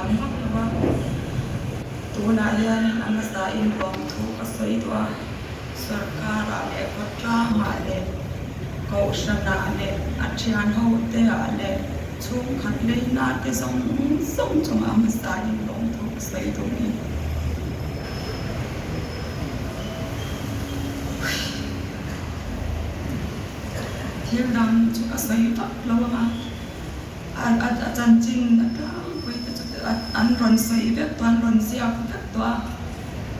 thiam vak lo a. Tunah hianin a hmasain lawmthu ka sawi duh a, sorkarah leh khawtlangah leh kohhranah leh a thian hoteah leh chhungkhat leina te zawng zawng chungah a hmasain lawmthu ka sawi duh a ni. Thil dang chu ka sawi vak lo ang a. A chanchin a tlangpui te chu an rawn sawi vek tawh a, an rawn ziak vek tawh a,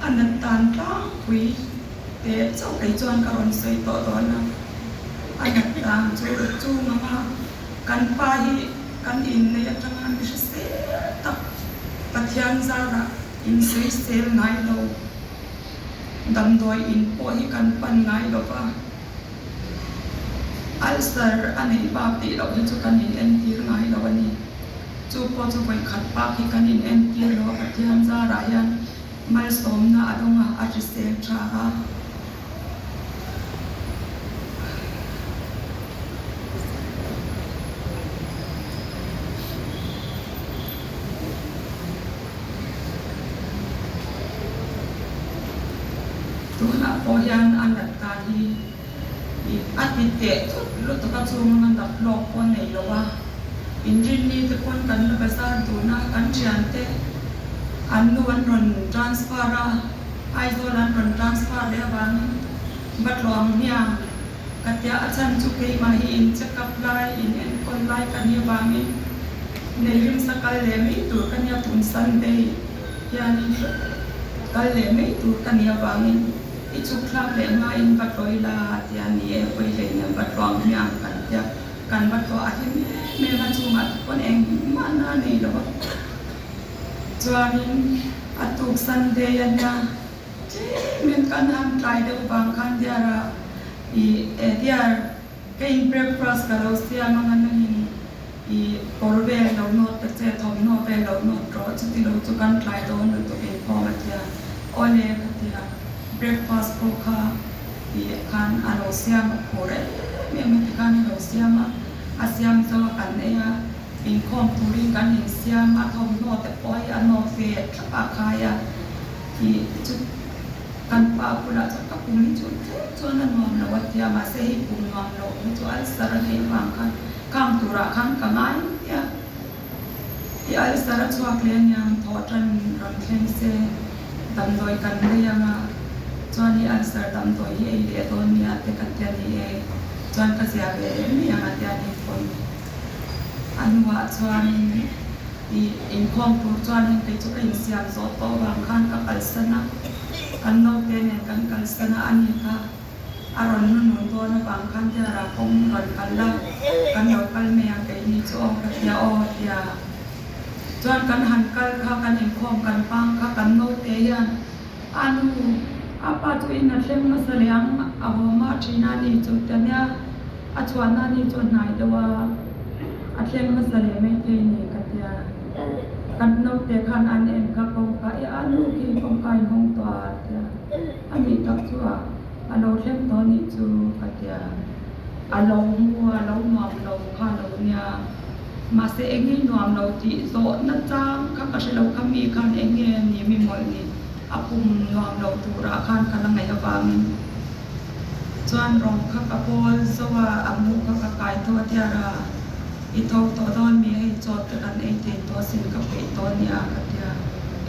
a nat dan tlangpui te chauh kei chuan ka rawn sawi tawh dawn a, a nat dan chu chung anga kan pa hi kan inneih atanga mi hrisel tak Pathian zarah insawisel ngai lo, damdawi in pawh hi kan pan ngai lo va. Ulcer a neih bak tih loh hi chu kan in entir ngai lo a ni. Chu pawh chu vawi khat bak hi kan in entir lo a, Pathian zarah hian malsawmna a dawng a, a hrisel tha a. Tunah pawh hian a nat dan hi ih a ti teh thut lutuk a chhung a nat lawk pawh a nei lo a, inrinni te pawn kan la bazar dun a, kan thiante an nu an rawn transfer a, Aizawl an rawn transfer leh avangin va tluang hmiang ka tia a chhan chu keimah hi in check up lai, in enkawl lai ka nih avangin Neirimsa kal leh mai tur ka nia tun Sunday hianin kal leh mai tur ka nih avangin i chhuk thlak leh hmain va tlawi la tia ni e pawi hlei nen va tluang hmiang kan tia kan va tluah a hlim em em a chungah te pawn engmah na nei lo a chuanin a tuk Sunday a nia tlemin kan han tlai deuh vang khan diara i e diar Ka in breakfast ka lo siam ang a nangin i kawr vel lo nawt ta che, thawmhnaw vel lo nawt rawh, chuti lo chu kan tlai dawn lutuk inkhawm a tia. Awle ka ti a, breakfast pawh kha i khan a lo siam a phur em em a ti khan a lo siam a, a siam zo a kan ei a, inkhawm turin kan insiam a, thawmhnaw te pawh hi a nawt ve thlap a khai a, i chu. Kan pa bulah chuan ka pum hi chu tlem chuan a nuam lo a tia, mahse hei pum nuam loh hi chu ulcer a neih avang khan khang turah khan ka ngai nia. I ulcer a chhuak leh aniang thawh tan rawn thleng se damdawi kan lei anga chuan i ulcer damdawi hi ei leh dawn nia te ka tia ni e, chuan ka zia ve leh mai ang a tia ni pawn a hnuah chuanin. I inkhawm tur chuanin kei chu ka insiam zawh tawh vang khan ka kalsan a, kan naute nen kan kalsan a, ani kha a rawn nu nun dawn avang khan Tiara kawng rawn kal la, kan lo kal mai ang keini chu aw ka tia aw tia. Chuan kan han kal kha kan inkhawm kan pang kha kan naute hian a nu a pa chu in a thleng hmasa leh ang a haw mah thin a ni chu tia nia. A chhuahna ni chu a hnai deuh a, a thleng hmasa leh mai thei ni ka tia. Kan naute khan an en kha kawngka e a nu khi kawngka in hawng tawh a tia. A nih tak chu a, a lo thleng tawh nih chu ka tia. A lo hmu a, a lo nuam lo kha lo nia. Mahse eng nge nuam lo tih zawhna chang kha ka hre lo kha mi khan eng nge ni mi mawlh ni a pum nuam lo turah khan ka la ngaih avangin. Chuan rawng kha ka pawl zo a, a mu kha ka kai tawh a tiar a, i tho tawh dawn mi hei chawt te kan ei thei tawh asin ka peih tawh nia ka tia,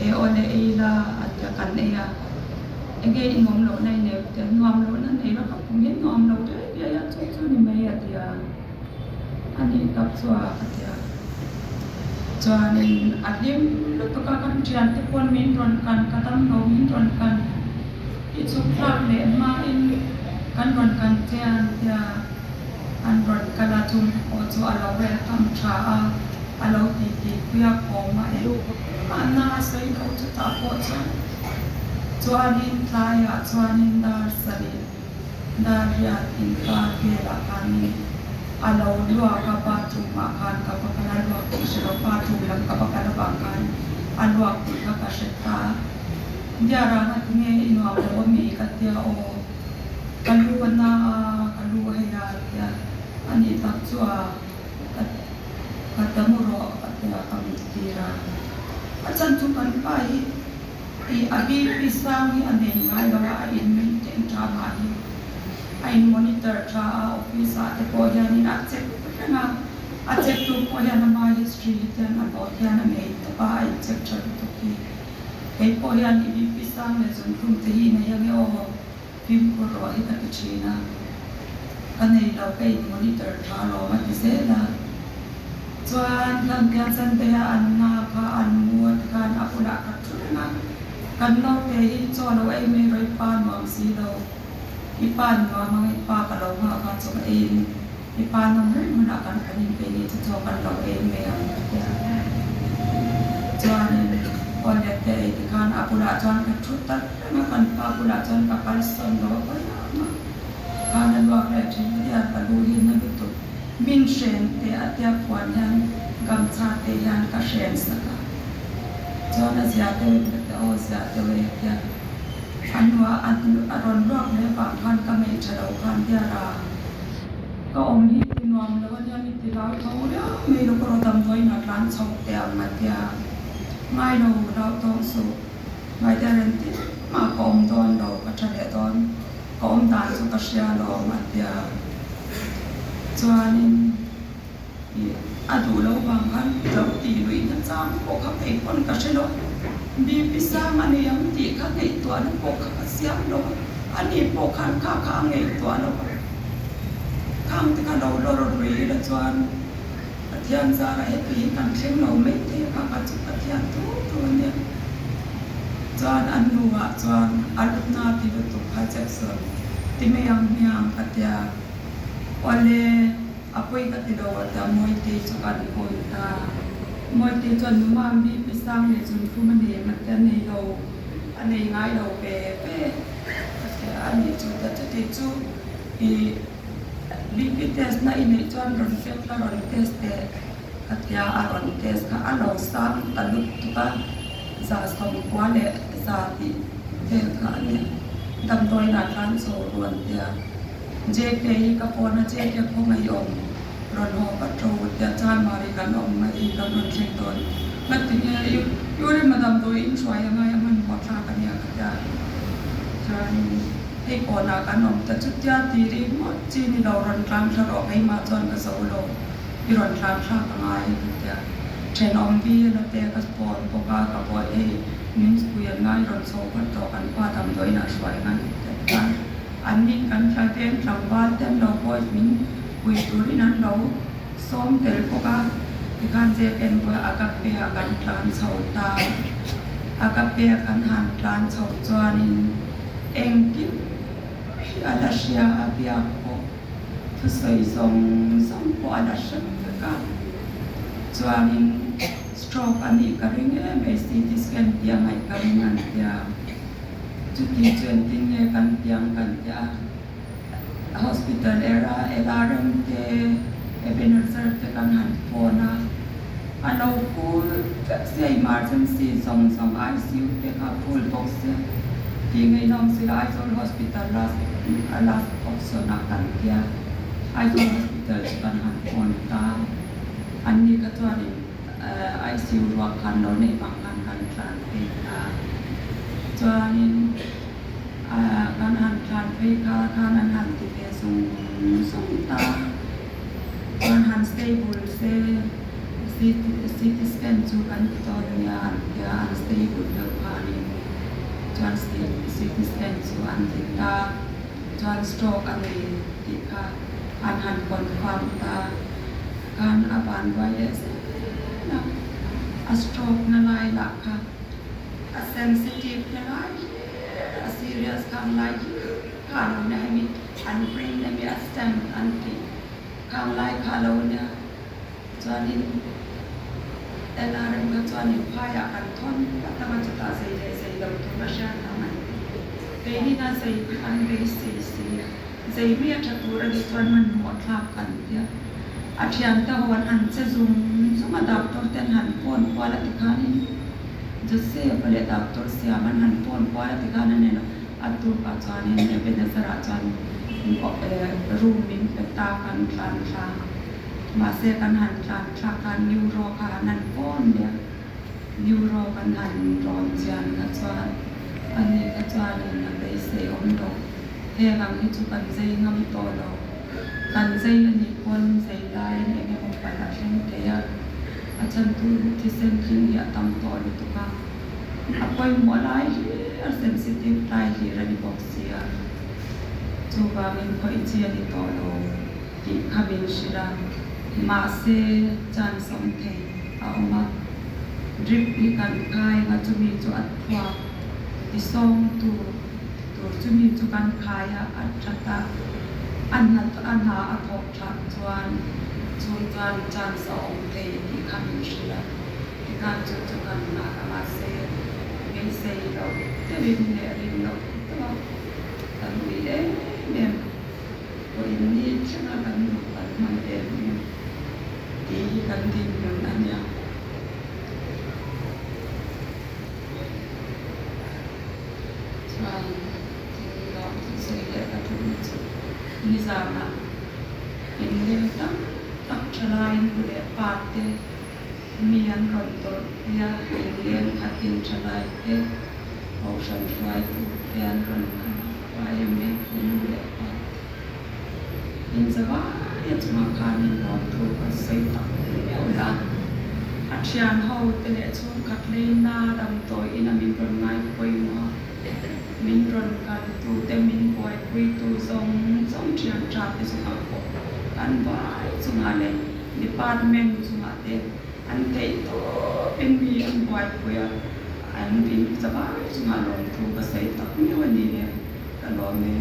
e aw le ei la a tia kan ei a, enge i nuam loh na i nei ka tia, nuam loh na nei lo ka pum hi nuam lo riai riai a chu chu ni mai a tia, a nih tak chu a ka tia, chuanin a hlim lutuk a kan thiante pawn min rawn kan ka dam lo min rawn kan. I chhuk thlak leh hmain kan rawn kan che an tia, an rawn kal a, chung te pawh chu a lo welcome tha a, a lo ti ti pui a, kawm a eng mahna a sawi loh chutah pawh chuan chuanin tlaiah chuanin dar sarih dar riat inkar velah khanin a lo luak a, bathroom ah khan ka va kal a, luak tih hre lo, bathroom lam ka va kal avang khan a luak tih kha ka hre ta a. Diara nga tinge i nuam lo a mi ka tia aw, ka lu a na a, ka lu a hei a tia a nih tak chu a, ka ka ta mu rawh ka tia ka mit tir a. chhan chu kan pa hi ih a BP sang hi a nei ngai lo a, a in maintain tha mah hi a in monitor tha a, office ah te pawh hianin a check reng a, a check tu pawh hian ama history hi chuan a note hian a nei tawp a, a in check tha lutuk hi. Kei pawh hian i BP sang leh zunhlum te hi nei ange aw. Fimkhur ruah hi ka ti thin a, ka nei lo ka in monitor tha lawm a ti zel a. Chuan Hlantian Sunday a an na kha an mu a ti khan a bulah ka thu reng a, kan naute hi chaw lo ei mai rawh i pa nuam si lo, i pa nuam ang i pa ka lo nghah kha chaw ei in i pa nawm reng hunah kan kan in peih ni chu chaw kan lo ei mai ang a ti a. Chuanin aw let te ei ti khan a bulah chuan ka thu ta Reng a kan pa bulah chuan ka kalsawn lo a kal ang a, khan a luak leh thin hian ka lu hi na lutuk min hren teh a tia phuan hian gamchha te hian ka hren sak a, chuan a zia deuh in ka ti aw zia deuh e a tia, a hnuah a rawn luak leh vang khan ka ngaih tha lo khan diar a, ka awm hi ti nuam lo a nia mi ti lau tho riau mai lo ka raw damdawiin a tlan chho teh ang a tia, ngai lo lau tawng suh. Ngaihte reng tin mah ka awm dawn lo, ka tha leh dawn, ka awm dan chu ka hria alawm a tia. Chuanin ih a duh lo vang khan lo tih luih na chang pawh kha kei pawn ka hre lo, BP sang a nei ang tih kha ngaihtuahna pawh kha ka siam lo a, ani pawh khan kha kha a ngaihtuah lo a, khang te kha lo lawr lui ila chuan Pathian zarah heti hi kan thleng lo mai thei a, kha chu Pathian thu thu a nia. Chuan a hnuah chuan a lutna ti lutuk kha Jackson ti mai ang hmiang ka tia. Awle, a pawi ka ti lo a tia Mawitei chu kan phone ta. Mawitei chuan numa BP sang leh zunthum a nei em a tia, nei lo, a nei ngai lo ve ve ka tia a nih chu ta chuti chu ih. BP test na i neih chuan rawn pek la rawn test teh ka tia a rawn test kha a lo sang ta lutuk a 190 leh za tih vel kha a nia damdawiin ah tlan chho rawn tia JK hi ka phone a JK khawngaih i awm rawn haw vat ro tia Chanmari kan awm mai hi kan rawn thleng dawn ngatinge i urema damdawiin hruai a ngai a hmanhmawh thlak a nia ka tia chuanin. Hei kawnah kan awm ta chutia ti ri ngawt chi ni lo rawn tlan thla rawh keimah chuan ka zo lo i rawn tlan thlak a ngai ka tia thenawm vi a la te ka phone bawk a ka buai hei min pui an ngai rawn chho vat tawh kan pa damdawiin ah hruai ngai ka tia tikhan an nin kan tla veng tlangval te an lo pawh min pui turin an lo sawm tel bawk a tikhan zep en buai a ka pe ah kan tlan chho ta a ka pe ah kan han tlan chho chuanin. Engkim hi a la hria a biak pawh thusawi zawng zawng pawh a la hre vek a, chuanin stroke a nih ka ring em mai CT scan tih a ngaih ka ring an tia, chuti chu engtin nge kan tiang kan tia, hospital era LRM te Ebenezer te kan han phone a, a lo full vek sia emergency zawng zawng ICU te kha full bawk sia tih ngaihnawm sila Aizawl hospital last last option ah kan tia Aizawl hospital chu kan han phone ta an ni kha chuanin ICU ruak khan lo neih vang khan kan tlan phei ta chuanin kan han tlan phei kha khan an han ti ve zung zung ta. Chuan han stable se CT scan chu kan ti dawn nia an tia an stable deuh khanin chuan CT scan chu an ti ta chuan stroke a nei tih kha an han confirm ta khan a van buai leh zel a a stroke na lai lah kha a sensitive na lai hlir a serious khang lai hlir kha a lo nia hemi An print emaw a stamp an tih khang lai kha lo nia. Chuanin LRM kha chuanin phaiah kan thawn vat ang a, chutah zei leh zei lo tur a hriat ang an ti. Keinin a zei kha kan beisei si, zei mai a tha tur a nih chuan hmanhmawh thlak kan tia. A thiante ho an han che zung zung a, doctor te an han phone kual a tikhanin Joseph-a leh doctor Siam an han phone kual a tikhan a nen A tukah chuanin Ebenezer-ah chuan room min pe ta kan tlan thla. Mahse kan han tlan thla khan Neuro kha an han phone leh a. Neuro kan han rawn chian kha chuan ani kha chuanin a beisei awm lo. Heng ang hi chu kan zei ngam tawh lo. Kan zei a nih pawn zei laiin eng emaw palh a thleng thei a, a chhan chu thisen tling hi a tam tawh lutuk a, a pawimawh lai hlir sensitive lai hlir a ni bawk si a, chuvangin khawih chi a ni tawh lo tih kha min hrilh a, mahse chance awm thei a awm a, drip hi kan khai anga chumi chu a thuak tisawngtu. Tur chumi chu kan khai a, a that a, a hna a hna a thawk that chuan chu chuan chance a awm thei tih kha min hrilh a, tikhan chu chu kan nghah a mahse beisei loh deuhin leh rin loh deuh a kan ui em em pawhin ni thlenga kan duh kan hman em em tih hi kan dinhmun a nia. Chuan thil lawm thil sawi leh ka duhna chu nizanah inleng tam tak tha laiin nu leh pa te mi an rawn tawrh pui a, inleng khatin tha lai te kohhran hruaitu te an rawn kal a, yma te nu leh pa te inzavaia chungah khan in lawm thu ka sawi tak meuh la. A thian ho te leh chhungkhat leina damdawi ina min rawn ngai pawimawh a, min rawn kal tu te min buaipui tu zawng zawng thian tha te chungah pawh kan vai chungah leh department chungah te an theih tawp in mi an buaipui a, an in zavai chungah lawmthu ka sawi tak meuh a ni e, ka lawm e.